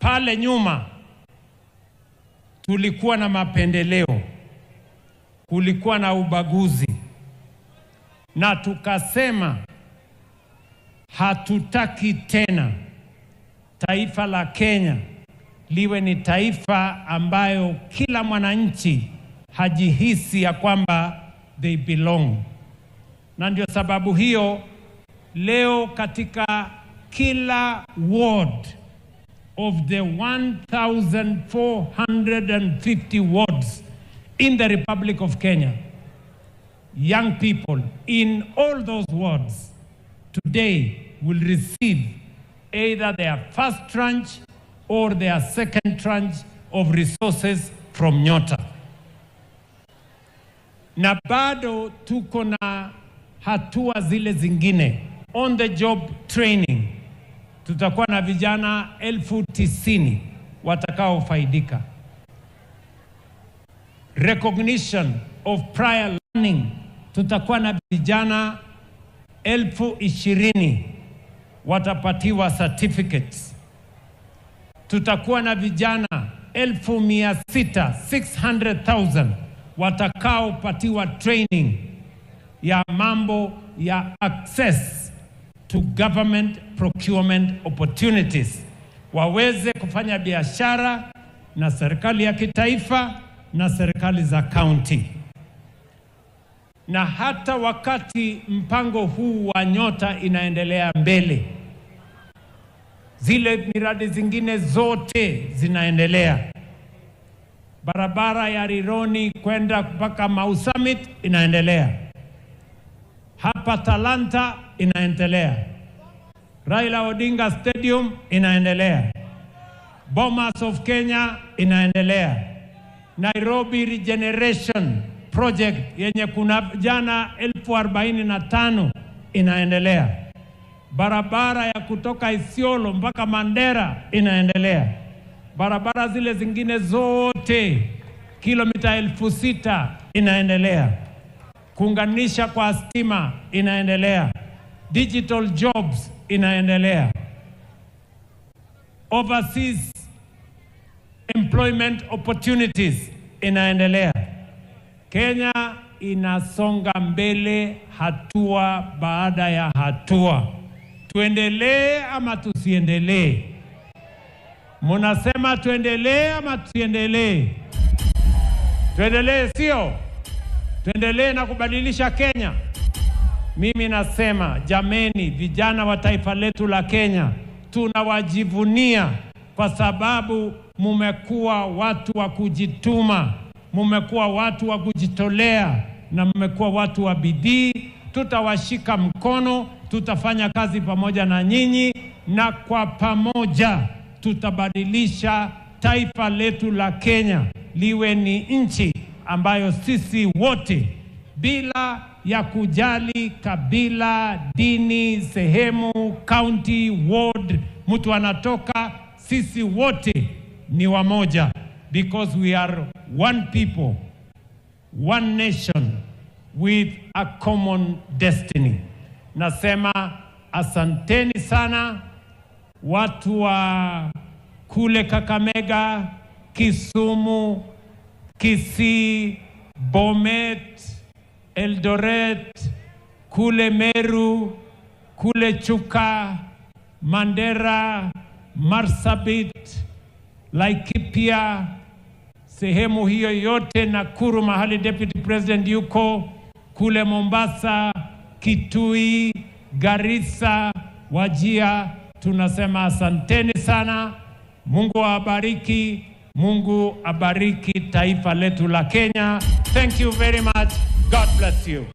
Pale nyuma tulikuwa na mapendeleo, kulikuwa na ubaguzi, na tukasema hatutaki tena taifa la Kenya liwe ni taifa ambayo kila mwananchi hajihisi ya kwamba they belong. Na ndio sababu hiyo leo katika kila ward of the 1450 wards in the Republic of Kenya, young people in all those wards today will receive either their first tranche or their second tranche of resources from Nyota. Na bado tuko na hatua zile zingine, on the job training. Tutakuwa na vijana 90,000 watakaofaidika. Recognition of prior learning, tutakuwa na vijana 20,000 watapatiwa certificates. Tutakuwa na vijana 600,000, 600,000 watakaopatiwa training ya mambo ya access to government procurement opportunities, waweze kufanya biashara na serikali ya kitaifa na serikali za county. Na hata wakati mpango huu wa Nyota inaendelea mbele, zile miradi zingine zote zinaendelea. Barabara ya Rironi kwenda mpaka Mau Summit inaendelea, hapa Talanta inaendelea, Raila Odinga Stadium inaendelea, Bomas of Kenya inaendelea, Nairobi Regeneration Project yenye kuna vijana 45,000 inaendelea, barabara ya kutoka Isiolo mpaka Mandera inaendelea, barabara zile zingine zote kilomita 6,000 inaendelea, kuunganisha kwa stima inaendelea, digital jobs inaendelea, overseas employment opportunities inaendelea. Kenya inasonga mbele hatua baada ya hatua. Tuendelee ama tusiendelee? Munasema tuendelee ama tusiendelee? Tuendelee, sio? Tuendelee na kubadilisha Kenya. Mimi nasema jameni, vijana wa taifa letu la Kenya, tunawajivunia kwa sababu mumekuwa watu wa kujituma, mumekuwa watu wa kujitolea na mmekuwa watu wa bidii. Tutawashika mkono, tutafanya kazi pamoja na nyinyi, na kwa pamoja tutabadilisha taifa letu la Kenya liwe ni nchi ambayo sisi wote bila ya kujali kabila, dini, sehemu, county, ward mtu anatoka, sisi wote ni wamoja, because we are one people, one nation with a common destiny. Nasema asanteni sana watu wa kule Kakamega, Kisumu, Kisii, Bomet, Eldoret, kule Meru, kule Chuka, Mandera, Marsabit, Laikipia, sehemu hiyo yote, Nakuru mahali Deputy President yuko, kule Mombasa, Kitui, Garissa, Wajir, tunasema asanteni sana. Mungu awabariki. Mungu abariki taifa letu la Kenya. Thank you very much. God bless you.